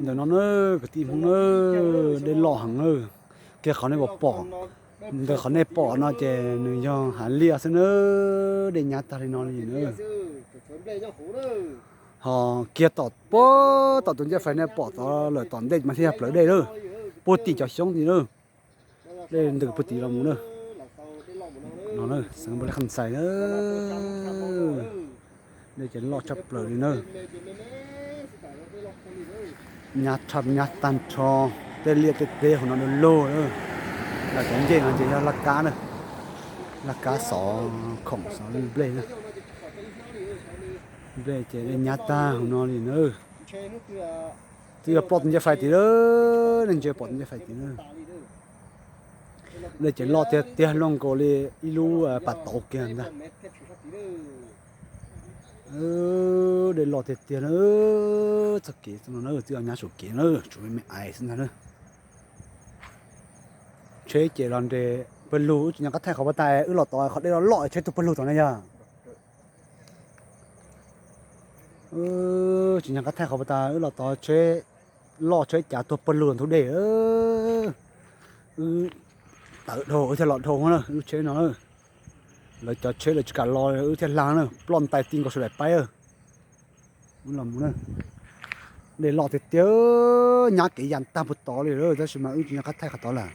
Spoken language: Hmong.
Ntawm no na, kwv tij Hmoob na, dej loj heev na. Kiag qhov nej pom pom, ntawm qhov nej pom no ces nws yog hav liaj xwb na, dej nyab tag li no li na. Ho kiag tom puag tom tus ncaj fais nej pom tod lawm tom ntej mas thiaj yog plawv dej na, puag tim cov xyoob tid na. Dej ntws puag tim los mus na. No na, xeev Npab Laj Khaj Xais na. Dej ces loj tshaj plaws li na. Nyab tshaj nyab tag nrho, tej liaj tej teb hauv no du lug na. Lawm cov ncej no ces yog laj kab na, laj kab xov khoom xov nplej na. Nplej ces dej nyab tag hauv no li na. Twb yog ploj tus ncaj fais tid lawm, nej ntsia pom tus ncaj fais tid na. Dej ces loj tiag tiag luaj nkaus li ib lub pas tauv kiag ntag. Dej loj tiag tiag na. Txoj kev no na twb yog nyab saum kev na, tsuas me me ais xwb ntag na. Tsheb ces los nres pawg lug, wb tsis nco qab thaij qhov puag ta, wb los tod qhov dej loj loj tsheb tuag pawg lug tom na yog. Tsis nco qab thaij qhov puag ta, wb los tod tsheb loj tsheb cav tuag pawg lug ntug dej. Wb tawm dhau wb thiaj los dhau na, lub tsheb no na. Lawv cov tsheb lawv tsis kam los wb thiaj hla na, ploj ntais ti nkaus sawv daim paib. Wb los mus na, dej loj tiag tiag, nyab kev ya tag puag tod li lawm, tab sis mas wb tsis nco qab thaij qhov tod lawm.